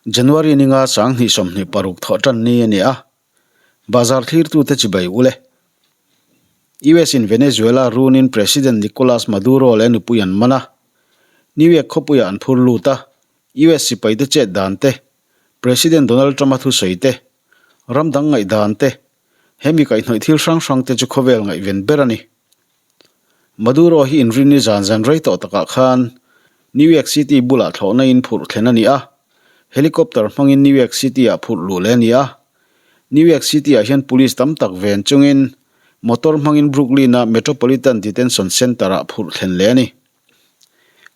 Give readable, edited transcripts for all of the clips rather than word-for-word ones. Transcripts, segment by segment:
January ninga 2026 thawhtan ni a ni a, bazar thlirtute chibai ule. US in Venezuela runin President Nicolas Maduro leh nupui an man a, New York khawpuiah an phur lut a, US sipaite chet dan te, President Donald Trump-a thusawi te, ram dang ngaihdan te, hemi kaihhnawih thil hrang hrang te chu khawvel ngaihven ber a ni. Maduro hi inrinni zan zan rei tawh takah khan New York City bulah thlawhna in phurh thlen a ni a, helicopter hmangin New York City-ah phurh luh leh a ni a. New York City-ah hian police tam tak ven chungin motor hmangin Brooklyn-a Metropolitan Detention Center-ah phurh thlen leh a ni.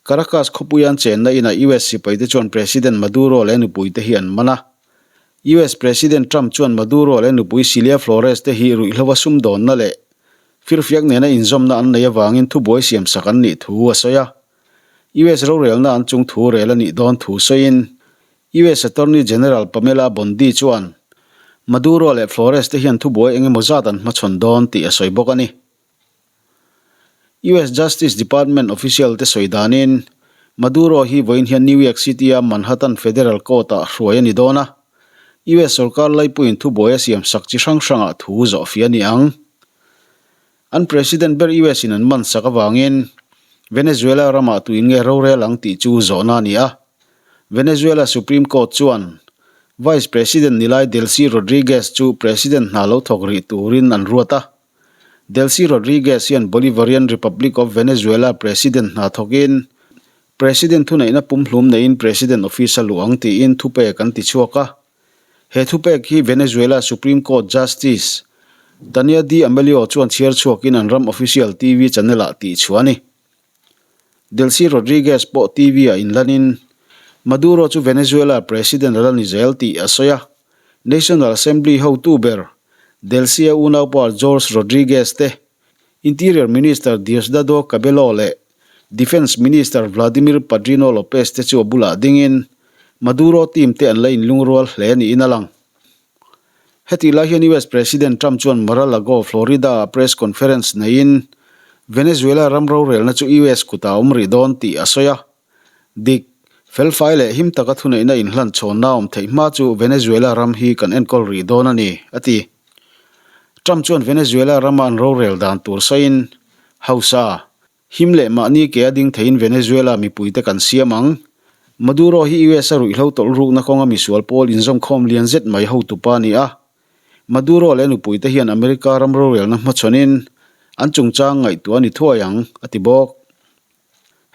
Caracas khawpuia an chenna inah US sipaite chuan President Maduro leh nupuite hi an man a. US President Trump chuan Maduro leh nupui Cilia Flores te hi ruihhlo a sumdawnna leh Firfiak nena inzawmna an neih avangin thubuai siamsak an nih thu a sawi a. US rorelna an chung thu rel a nih dawn thu sawiin US Attorney General Pamela Bondi chuan Maduro leh Flores te hian thubuai eng emaw zat an hmachhawn dawn tih a sawi bawk a ni. US Justice Department official te sawi danin Maduro hi vawiin hian New York City-a Manhattan Federal Court-ah hruai a ni dawn a. US sorkar laipuiin thubuai a siamsak chi hrang hrangah thu zawhfiah a ni ang. An President ber US in an man sak avangin Venezuela ramah tuin nge rorel ang tih chu zawhna a ni a. Venezuela Supreme Court chuan Vice President nilai Delcy Rodriguez chu President hna lo thawk rih turin an ruat a. Delcy Rodriguez hian Bolivarian Republic of Venezuela President hna thawkin President thuneihna pumhlum neiin President Office a luh ang tiin thupek an ti chhuak a. He thupek hi Venezuela Supreme Court Justice Tania D. Amelio chuan chhiar chhuakin an ram official TV channel-ah tih chhuah a ni. Delcy Rodriguez pawh TV-ah inlanin Maduro chu Venezuela President a la ni zel tih a sawi a. National Assembly hotu ber Delcy-a unaupa Jorge Rodriguez te, Interior Minister Diosdado Cabello leh Defence Minister Vladimir Padrino Lopez te chu a bulah dingin Maduro team te an la inlungrual hle niin a lang. Hetih lai hian US President Trump chuan Mar-a-Lago, Florida-ah press conference neiin Venezuela ram rorelna chu US kutah a awm rih dawn tih a sawi a. Dik, felfai leh him taka thuneihna inhlan chhawnna awm theih hma chu Venezuela ram hi kan enkawl rih dawn a ni, a ti. Trump chuan Venezuela rama an rorel dan tur sawiin, Hausa, him leh mahni ke a ding theiin Venezuela mipuite kan siam ang. Maduro hi US a ruihhlo tawlh rukna kawnga misual pawl inzawmkhawm lian zet mai hotupa a ni a. Maduro leh nupuite hian America ram rorelna hmachhawnin an chungchang ngaihtuah a ni thuai ang, a ti bawk.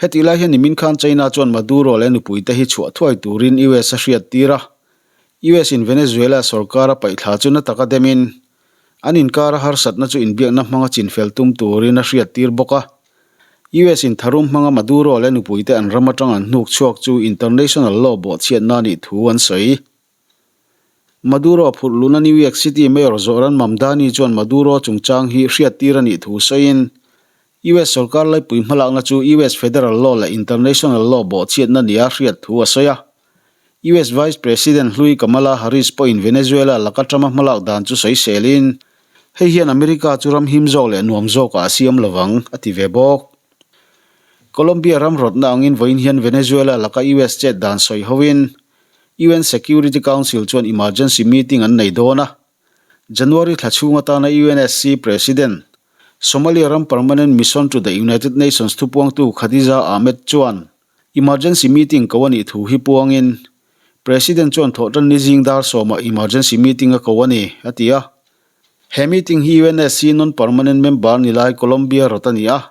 Hetih lai hian nimin khan China chuan Maduro leh nupuite hi chhuah thuai turin US a hriattir a. US in Venezuela sorkar a paihthla chu na taka demin an inkara harsatna chu inbiakna hmanga chinfel tum turin a hriattir bawk a. US in tharum hmanga Maduro leh nupuite an ram atang an hnuk chhuak chu international law bawhchhiatna nih thu an sawi. Maduro phurh luna New York City Mayor Zohran Mamdani chuan Maduro chungchang hi hriattir a nih thu sawiin, US sorkar laipui hmalakna chu US federal law leh international law bawhchhiatna nia hriat thu a sawi a. US Vice President hlui Kamala Harris pawhin Venezuela laka Trump-a hmalak dan chu sawiselin, hei hian America chu ram him zawk leh nuam zawkah a siam lovang, a ti ve bawk. Colombia ram rawtna angin vawiin hian Venezuela laka US chet dan sawi hoin, UN Security Council chuan emergency meeting an nei dawn a. January thla chhung atana UNSC President, Somalia ram Permanent Mission to the United Nations thupuangtu Khadija Ahmed chuan emergency meeting ko a nih thu hi puangin, President chuan thawhtanni zing dar sawmah emergency meeting a ko a ni, a ti a. He meeting hi UNSC non-permanent member ni lai Colombia rawt a ni a.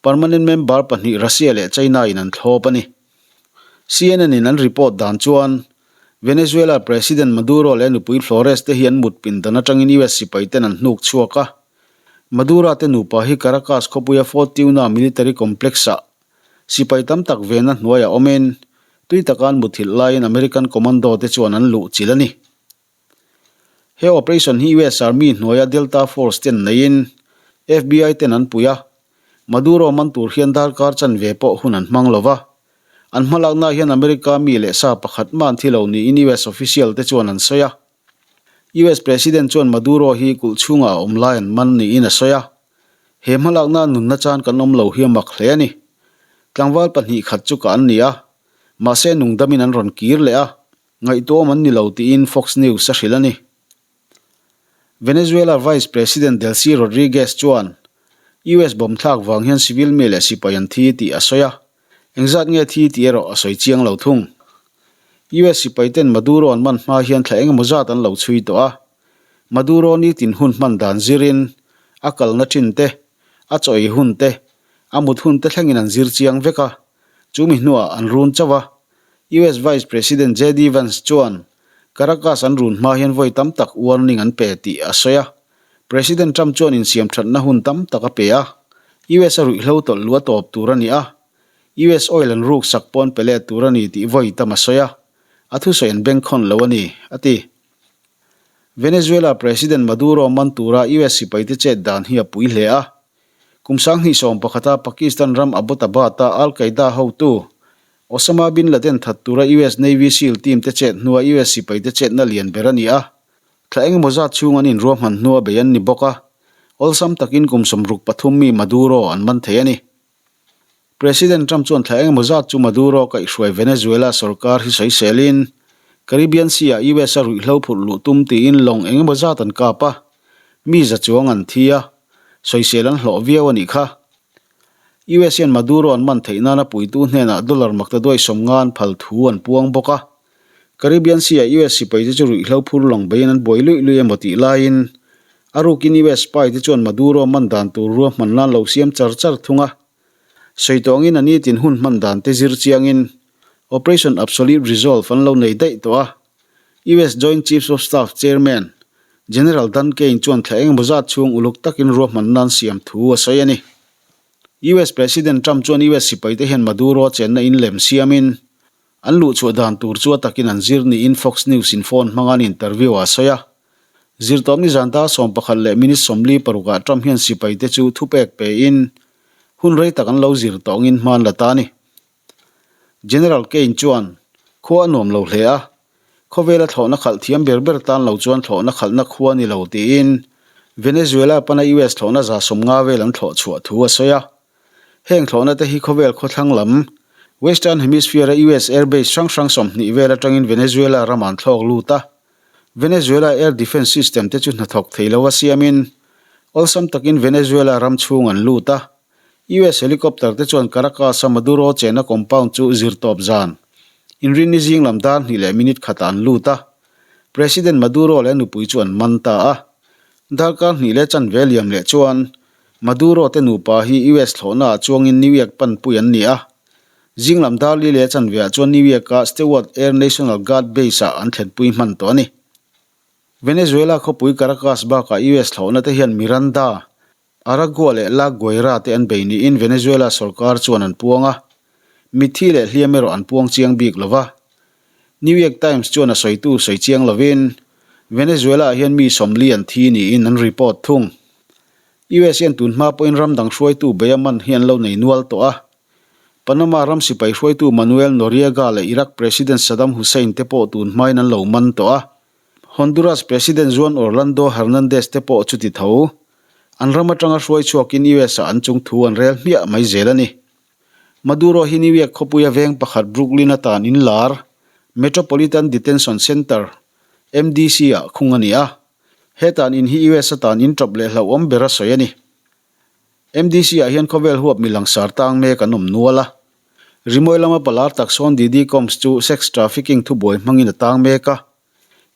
Permanent member pahnih Russia leh China in an thlawp a ni. CNN in an report dan chuan Venezuela President Maduro leh nupui Flores te hi an mut pindan atangin US sipai ten an hnuk chhuak a. Madura te nupa hi Caracas khawpuia Fort Tiuna military complex ah sipai tam tak vena hnuaiah awmin tui taka an muthilh laiin American commando te chuan an luh chilh a ni. He operation hi US Army hnuaia Delta Force ten neiin FBI ten an pui a, Maduro man tur hian darkar chanve pawh hun an hmang lo va. An hmalakna hian America mi leh sa pakhat mah an thi lo niin US official te chuan an sawi a. US President chuan Maduro hi kulh chhungah a awm lai an man niin a sawi a. He hmalakna nunna chan kan awm lo hi a mak hle a ni. Tlangval 2 khat chu ka an ni a, mahse nungdamin an rawn kir leh a. Ngaihtuahawm an ni lo tiin Fox News a hrilh a ni. Venezuela Vice President Delcy Rodriguez chuan US bomb thlak vang hian civil mi leh sipai an thi tih a sawi a, engzat nge thi tih erawh a sawi chiang lo thung. US sipai ten Maduro an man hma hian thla engemaw zat an lo chhui tawh a, Maduro nitin hun hman dan zirin a kalna thin te, a chaw ei hun te, a mut hun te thlengin an zir chiang vek a, chumi hnuah an run chauh a. US Vice President JD Vance chuan Caracas an run hma hian vawi tam tak warning an pe tih a sawi a. President Trump chuan insiam thatna hun tam tak a pe a, US a ruihhlo tawlh luh a tawp tur a ni a, US oil an ruk sak pawn pe let tur a ni tih vawi tam a sawi a, a thusawi an bengkhawn lo a ni, a ti. Venezuela President Maduro man tura US sipaite chet dan hi a pui hle a. Kum 2011a Pakistan ram Abbottabad-a Al-Qaeda hotu Osama bin Laden that tura US Navy SEAL team te chet hnua US sipaite chetna lian ber a ni a. Thla engemaw zat chhung an inruahman hnua bei an ni bawk a, awlsam takin kum 63 mi Maduro an man thei a ni. President Trump chuan thla engemaw zat chu Maduro kaihhruai Venezuela sorkar hi sawiselin Caribbean Sea-ah US a ruihhlo phurh luh tum tiin lawng engemaw zat an kap a, mi za chuang an thi a, sawisel an hlawh viau a nih kha. US hian Maduro an man theih nana puitu hnenah dollar maktaduai 50 an phal thu an puang bawk a. Caribbean Sea-ah US sipaite chu ruihhlo phur lawng beiin an buai luih luih emaw tih laiin a rukin US spy te chuan Maduro man dan tur ruahman nan lo siam char char thung a. Sawi tawngin a nitin hun hman dan te zir chiangin Operation Absolute Resolve an lo nei daih tawh a. US Joint Chiefs of Staff Chairman General Dan Caine chuan thla engemaw zat chhung uluk takin ruahman nan siam thu a sawi a ni. US President Trump chuan US sipaite hian Maduro chenna in lem siamin an luhchhuah dan tur chu a takin an zir niin Fox News in phone hmanga an interview ah a sawi a. Zirtawpni zan dar 11 leh minute 46 ah Trump hian sipaite chu thupek pein hun rei tak an lo zir tawngin hma an la ta a ni. General Caine chuan, Khua a nuam lo hle a, khawvela thlawhna khalh thiam ber ber tan lo chuan thlawhna khalhna khua ni lo tiin Venezuela pana US thlawhna 150 vel an thlawh chhuah thu a sawi a. Heng thlawhna te hi khawvel khawthlang lam, Western Hemisphere-a US airbase hrang hrang 20 vel atangin Venezuela ramah an thlawk lut a. Venezuela air defence system te chu hnathawk thei lo a siamin awlsam takin Venezuela ram chhung an lut a. US helicopter te chuan Caracas-a Maduro chena compound chu zirtawp zan inrinni zing lam dar hnih leh minute khatah an lut a, President Maduro leh a nupui chu an man ta a. Darkar hnih leh chanve liam leh chuan Maduro te nupa hi US thlawhna ah chuangin New York panpui an ni a. Zing lam dar li leh chanve ah chuan New York-a Stewart Air National Guard Base-ah an thlenpui hman tawh a ni. Venezuela khawpui Caracas bakah US thlawhna te hian Miranda, Aragua leh La Guaira te an bei niin Venezuela sorkar chuan an puang a, mitthi leh hliam erawh an puang chiang bik lo va. New York Times chuan a sawitu sawi chiang lovin Venezuela ah hian mi 40 an thi niin an report thung. US hian tun hma pawhin ram dang hruaitu bei a man hi an lo nei nual tawh a. Panama ram sipai hruaitu Manuel Noriega leh Iraq President Saddam Hussein te pawh tun hmain an lo man tawh a. Honduras President Juan Orlando Hernandez te pawh chuti tho. An ram atanga hruai chhuakin US ah an chung thu an rel hmiah mai zel a ni. Maduro hi New York khawpuia veng pakhat Brooklyn atan in lar Metropolitan Detention Center, MDC, ah khung a ni a. Hetan in hi US atan in tawp leh hlauhawm ber a sawi a ni. MDC ah hian khawvel huap mi langsar tang mek an awm nual a. Rimawi lama palar tak sawn Diddy Combs chu sex trafficking thubuai hmangin a tang mek a.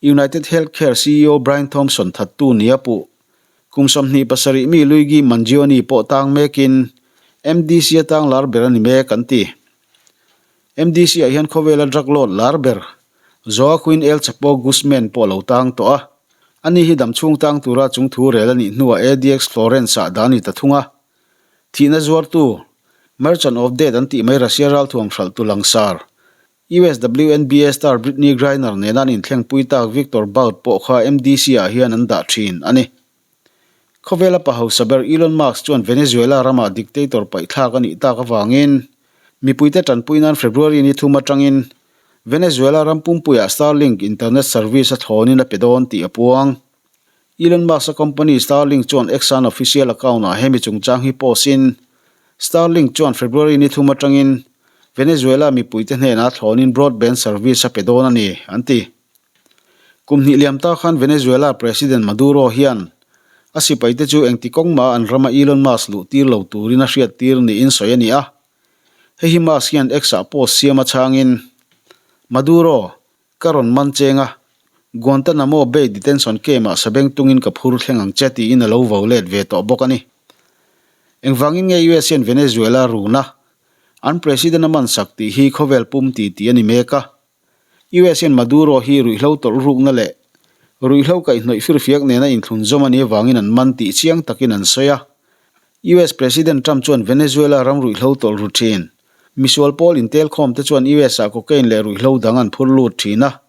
United Healthcare ceo Brian Thompson thattu nia puh. Kum 27 mi Luigi Mangione pawh tang mekin MDC a tang lar ber a ni mek an ti. MDC ah hian khawvela drug lord lar ber Joaquin El Chapo Guzman pawh a lo tang tawh a. Ani hi damchhung tang tura chung thu rel a nih hnuah ADX Florence-ah dah a ni ta thung a. Thihna zuartu, Merchant of Death an tih mai Russia ralthuam hralhtu langsar, US WNBA star Brittney Griner nena an inthlengpui tak Viktor Bout pawh kha MDC-ah hian an dah thin a ni. Khawvela pa hausa ber Elon Musk chuan Venezuela ramah dictator paihthlak a nih tak avangin mipuite tanpui nan February ni thum atangin Venezuela ram pumpuiah Starlink internet service a thlawnin a pe dawn tih a puang. Elon Musk-a company Starlink chuan X-a an official account-ah hemi chungchang hi post-in Starlink chuan February ni thum atangin Venezuela mipuite hnenah thlawnin broadband service a pe dawn a ni, an ti. Kum hnih liam ta khan Venezuela President Maduro hian a sipaite chu engti kawng mah an rama Elon Musk luh tir lo turin a hriat tir niin sawi a ni a. Hei hi Musk hian X-ah post siam a chhangin, Maduro, ka rawn man cheng a, Guantanamo Bay detention camp-ah sabeng tungin ka phur thleng ang che tiin a lo vo let ve tawh bawk a ni. Engvangin nge US hian Venezuela run a, an President a man sak tih hi khawvel pum titi a ni mek a. US hian Maduro hi ruihhlo tawlh rukna leh ruihhlo kaihhnawih firfiak nena inthlun zawm a nih avangin an man tih chiang takin an sawi a. US President Trump chuan Venezuela ram ruihhlo tawlh ru thin. Misual pawl intelkhawm te chuan US ah cocaine leh ruihhlo dang an phur lut thin a.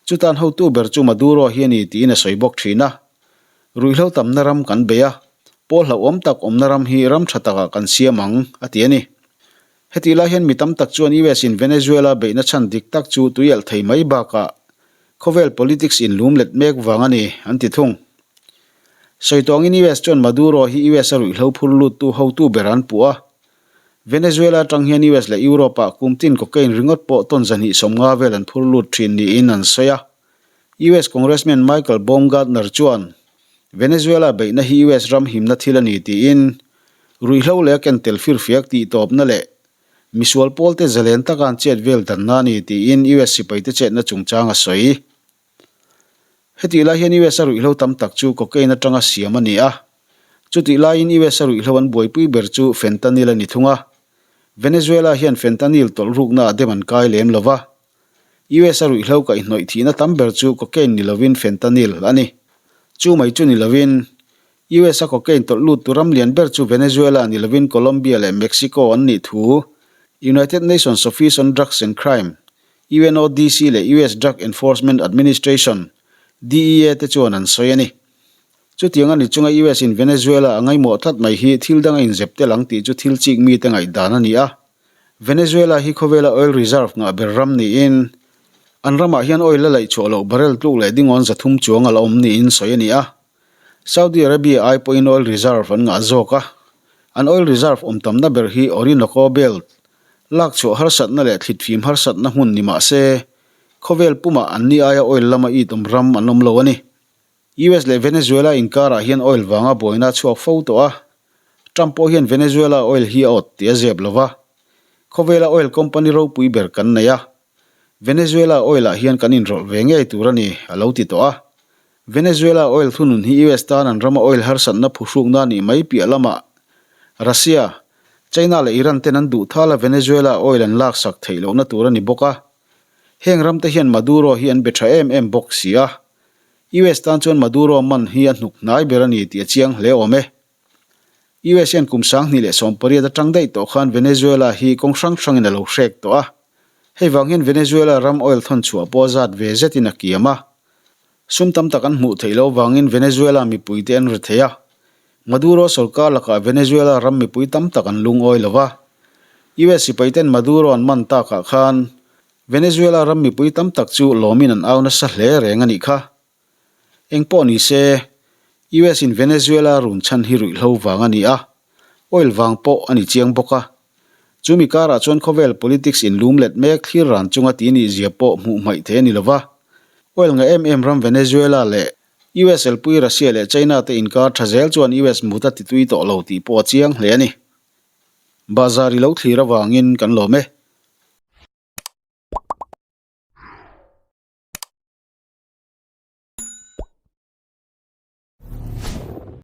Chutan hotu ber chu Maduro hi a ni tiin a sawi bawk thin a. Ruihhlo tamna ram kan bei a, pawl hlauhawm tak awmna ram hi ram tha takah kan siam ang, a ti a ni. Hetih lai hian mi tam tak chuan US in Venezuela beihna chhan dik tak chu tuialh thei mai bakah khawvel politics in lum let mek vang a ni, an ti thung. Sawi tawngin US chuan Maduro hi US a ruihhlo phur luttu hotu ber an puh a. Venezuela atang hian US leh Europe ah kum tin cocaine ringawt pawh tawn 250 vel an phur lut thin niin an sawi a. US Congressman Michael Baumgartner chuan Venezuela beihna hi US ram himna thil a ni tiin ruihhlo leh a ken tel firfiak tih tawpna leh misual pawlte zalen taka an chet vel danna a ni tiin US sipaite chetna chungchang a sawi. Hetih lai hian US a ruihhlo tam tak chu cocaine atanga siam a ni a, chutih laiin US a ruihhlo an buaipui ber chu fentanyl a ni thung a. Venezuela hian fentanyl tawlh rukna ah dem an kai lem lo va, US a ruihhlo kaihhnawih thihna tam ber chu cocaine ni lovin fentanyl a ni. Chu mai chu ni lovin, US a cocaine tawlh lut tu ram lian ber chu Venezuela ni lovin Colombia leh Mexico an nih thu United Nations Office on Drugs and Crime, UNODC, leh US Drug Enforcement Administration, DEA, te chuan an sawi a ni. Chutiang a ni chunga US in Venezuela a ngaihmawh tlat mai hi thil dang a inzep tel ang tih chu thil chik mite ngaihdan a ni a. Venezuela hi khawvela oil reserve ngah ber ram niin, an ramah hian oil la laih chhuah loh barrel tluk leh dingawn 300 chuang a la awm niin sawi a ni a. Saudi Arabia ai pawhin oil reserve an ngah zawk a, an oil reserve awm tamna ber hi Orinoco Belt, lak chhuah harsatna leh thlitfim harsatna hmun ni mah se, khawvel pumah anni aia oil lama it awm ram an awm lo a ni. US leh Venezuela inkarah hian oil vanga buaina a chhuak fo tawh a, Trump pawh hian Venezuela oil hi a awt tih a zep lo va. Khawvela oil company ropui ber kan nei a, Venezuela oil ah hian kan inrawlh ve ngei tur a ni, a lo ti tawh a. Venezuela oil thunun hi US tan an rama oil harsatna phuhrukna a nih mai piah lamah Russia, China leh Iran ten an duh thal a Venezuela oil an laksak theih lohna tur a ni bawk a. Heng ramte hian Maduro hi an be tha em em bawk si a. US tan chuan Maduro man hi a hnuk hnai ber a ni tih a chiang hle awm e. US hian kum 2018 atang daih tawh khan Venezuela hi kawng hrang hrangin a lo hrek tawh a. Hei vang hian Venezuela ram oil thawn chhuah pawh a zat ve zetin a kiam a. Sum tam tak an hmuh theih loh vangin Venezuela mipuite an ri thei a. Maduro sorkar lakah Venezuela ram mipui tam tak an lungawi lo va. US sipaiten Maduro an man takah khan Venezuela ram mipui tam tak chu lawmin an au nasa hle reng a nih kha. Eng pawh ni se, US in Venezuela run chhan hi ruihhlo vang a ni a, oil vang pawh a ni chiang bawk a. Chu mi karah chuan khawvel politics in lum let mek thlir ran chunga ti nih zia pawh hmuh hmaih thei a ni lo va. Oil ngah em em ram Venezuela leh US elpui Russia leh China te inkar tha zel chuan US mut a titui tawh lo tih pawh a chiang hle a ni. Bazar i lo thlir avangin kan lawm e.